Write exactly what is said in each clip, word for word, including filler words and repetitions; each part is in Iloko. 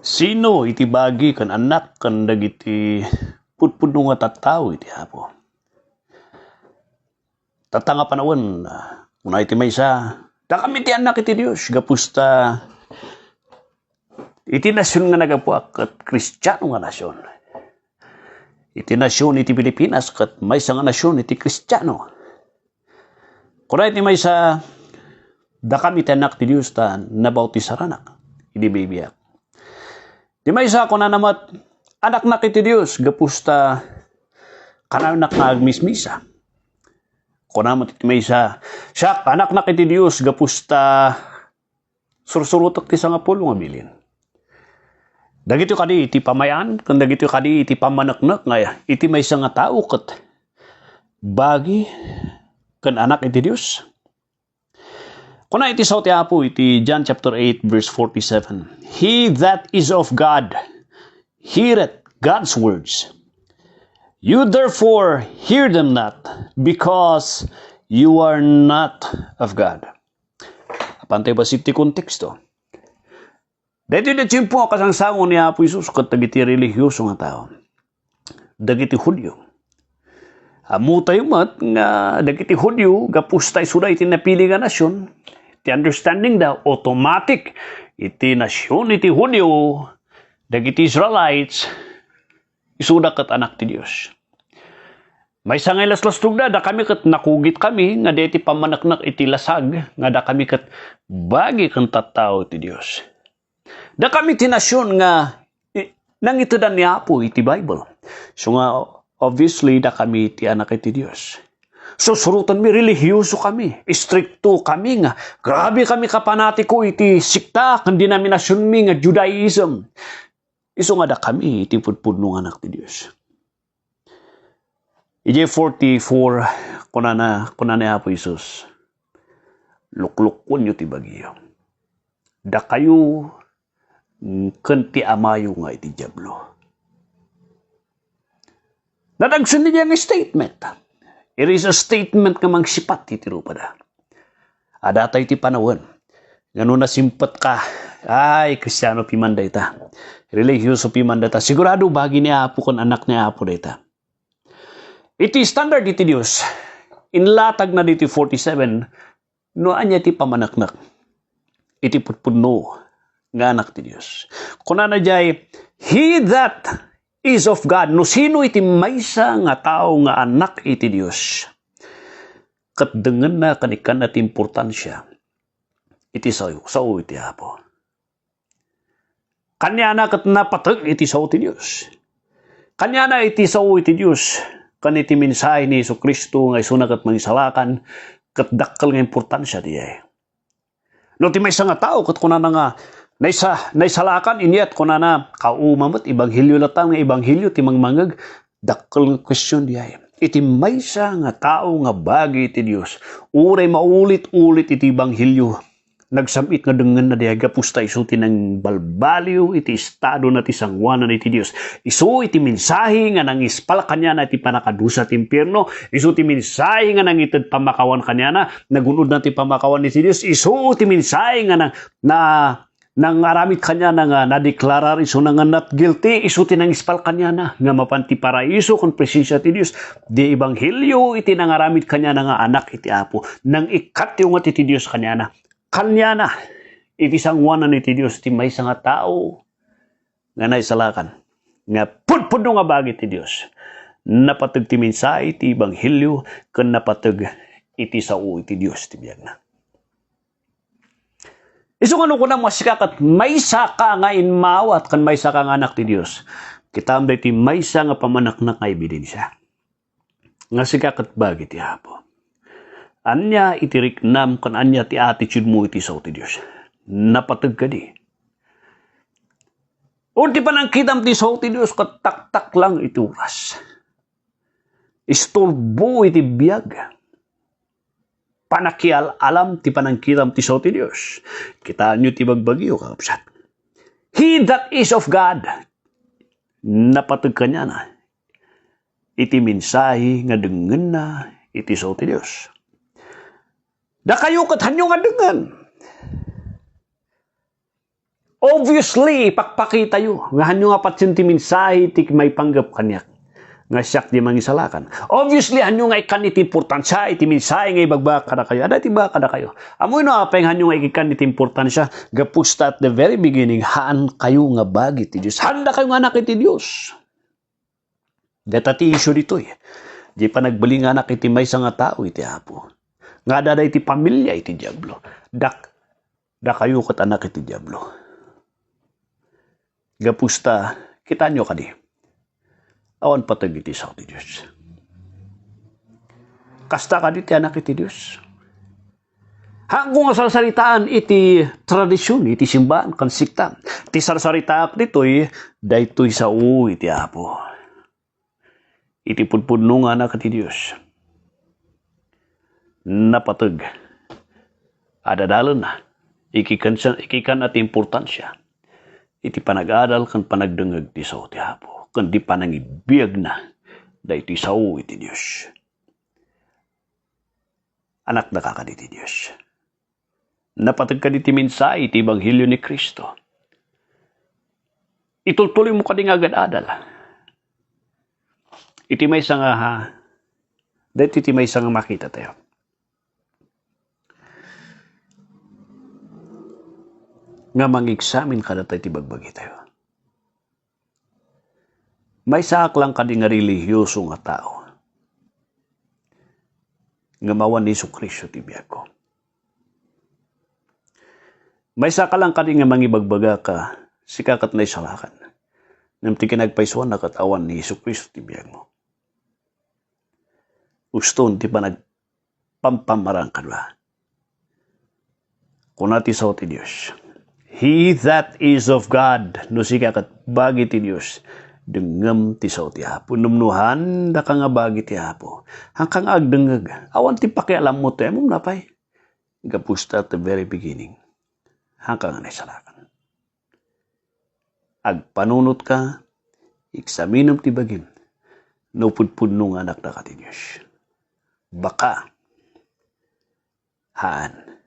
Sino iti bagi ken annak ken dagiti pudpudno nga tattao iti Apo? Tatta nga panawen, kuna iti maysa, "Dakami ti annak iti Dios, gapu ta iti nasion nga naggapuak ket Kristiano nga nasion. Iti nasion iti Pilipinas ket maysa nga nasion iti Kristiano." Kuna iti maysa, "Dakami ti annak ti Dios ta nabautisaranak idi bibiak." Ti maysa, kunana met, "Anaknak iti Dios gapu ta kanayonak nga agmismisa." Kuna met iti maysa, "Siak, anaknak iti Dios gapu ta sursurotek ti sangapulo nga bilin." Dagitoy kadi iti pamay-an, ken dagitoy kadi iti pammaneknek nga iti maysa nga tao ket bagi ken anak iti Dios. Kuna iti sao ti Apo iti John chapter eight, verse forty-seven, "He that is of God heareth God's words. You therefore hear them not, because you are not of God." Apan tayo bassit ti konteksto. Daytoy ti tiempo a kasangsango ni Apo Jesus ket dagiti relihiyoso nga tao, dagiti Judio. Ammotayo met nga dagiti Judio, gapu ta isuda iti napili nga nasion, ti understanding da, automatic, iti nasion iti Judio, dagiti Israelites, isuda ket anak ti Dios. Maysa nga ilaslastogda, "Dakami ket nakugitkami nga daytoy pammaneknek iti lasag nga dakami ket bagi ken tattao ti Dios. Dakami ti nasion nga i-, nangitedan ni Apo iti Bible." So nga, obviously, dakami ti anak iti Dios. Sursurotenmi, relihiyoso kami, istrikto kami nga, grabe kami kapanatiko iti sekta ken denominasionmi nga Judaism. Isu nga dakami ti pudpudno nga anak ti Dios. Idiay forty-four, kunana, kuna ni Apo Jesus, "Luklukkonyo ti bagiyo. Dakayo ken ti amayo nga iti Diablo." Nadagsen ni diay nga statement. It is a statement nga mangsipat iti rupada. Adda tayo ti panawen. Ngano nasimpetka? Ay, Kristiano piman dayta. Relihiyoso piman dayta. Sigurado bagi ni Apo ken anak ni Apo dayta. Iti standard iti Dios, inlatagna diti forty-seven, no ania ti pammaneknek iti pudpudno nga anak ti Dios. Kunana diay, "He that is of God," no sino iti maysa nga tao nga anak iti Dios, ket dengngenna ken ikkanna ti importansia iti sao, sao iti Apo. Kaniana ket napateg iti sao ti Dios. Kaniana iti sao iti Dios, ken iti mensahe ni Jesu-Cristo nga isuna ket mangisalakan, ket dakkel nga importansia diay. No ti maysa nga tao ket kunana nga, naisa-, naisalakan, inyat kunana, "Kauma met, ebanghelio latta nga ebanghelio ti mangmangeg." Dakkel nga question diay. Iti maysa nga tao nga bagi iti Dios, uray maulit-ulit iti ebanghelio, nagsam-it nga dengngenna diay gapu ta isu ti nangbalbaliw iti estadona ti sangoanan iti Dios. Isu iti mensahe nga nangispal kaniana iti pannakadusa ti impierno. Isu ti mensahe nga nangited pammakawan kaniana. Nagun-odna ti pammakawan iti Dios. Isu ti mensahe nga na, na, nangaramid kaniana nga nadeklarar isuna nga not guilty. Isu ti nangispal kaniana nga mapan ti paraiso ken presensia ti Dios. Di ebanghelio iti nangaramid kaniana nga anak iti Apo. Nangikkat ti unget iti Dios kaniana. Kaniana, iti sangoanan iti Dios ti maysa nga tao nga naisalakan nga pudpudno nga bagi ti Dios. Napateg ti mensahe ti ebanghelio ken napateg iti sao iti Dios ti biagna. Isu nga no kunam nga sika ket maysa ka nga immawat ken maysa ka nga anak ti Dios, kitaem daytoy maysa nga pammaneknek nga ebidensia nga sika ket bagi ti Apo. Ania iti riknam ken ania ti attitude mo iti sao ti Dios? Napateg kadi? O ti panangkitam ti sao ti Dios ket taktaklang iti oras, isturbo iti biag, panakial-alam ti panangkitam ti sao ti Dios. Kitaenyo ti bagbagio, kakabsat. He that is of God, napateg kaniana iti mensahe nga dengngenna iti sao ti Dios. Dakayo ket hanyo nga dengngen. Obviously, ipakpakitayo nga haanyo nga patien ti mensahe ti maipanggep kaniak nga siak ti mangisalakan. Obviously, haanyo nga ikkan iti importansia iti mensahe nga ibagbagak kadakayo. Adda ti ibagbagak kadakayo. Ammoyo no apay nga haanyo nga ikkan iti importansia? Gapu ta at the very beginning, haankayo nga bagi ti Dios. Haandakayo nga anak iti Dios. Dayta ti issue ditoy. Di panagbalinganak iti maysa nga tao iti Apo. Nga adda iti pamilia iti Diablo. Dak-, dakayo ket anak iti Diablo. Gapu ta, kitaenyo kadi. Awan pateg iti sao ti Dios. Kasta kadi ti anak iti Dios. Haanko nga sarsaritaan iti tradision, iti simbaan, ken sekta. Ti sarsaritaak ditoy, daytoy sao iti Apo. Iti pudpudno nga anak ti Dios. Napateg. Adadalenna. Ikikan, ikikan ti importansia. Iti panagadal ken panagdengngeg ti sao ti Apo. Ken di panangibiagna. Daytoy sao iti Dios. Anakdaka kadi ti Dios. Napateg kadi ti mensahe ti ebanghelio ni Cristo. Itultuloymo kadi nga agad-adal. Iti maysa nga, ha, daytoy ti maysa nga makitatayo. Nga mangigsamin kadatayo ti bagbagitayo. Maysaak lang kadi nga relihioso nga tao. Ngem awan ni Jesu-Cristo ti biagko. Maysaak lang kadi nga mangibagbaga ka, sika ket naisalakan. Ngem ti kinagpaysuanna ket awan ni Jesu-Cristo ti biagmo. Uston ti panag-, pampamarang kadua. Kuna ti sao ti Dios, "He that is of God," no sika ket bagi ti Dios, dengngem ti sao ti Apo. Ngem no haandaka nga bagi ti Apo, haanka nga agdengngeg, awan ti pakialammo ti ammom napay. Gapu ta at the very beginning, haanka nga naisalakan. Agpanunotka, eksaminem ti bagim, no pudpudno nga anakdaka ti Dios. Baka, haan,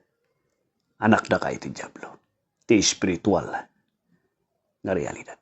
anakdaka iti Diablo, ti espiritual nga realidad.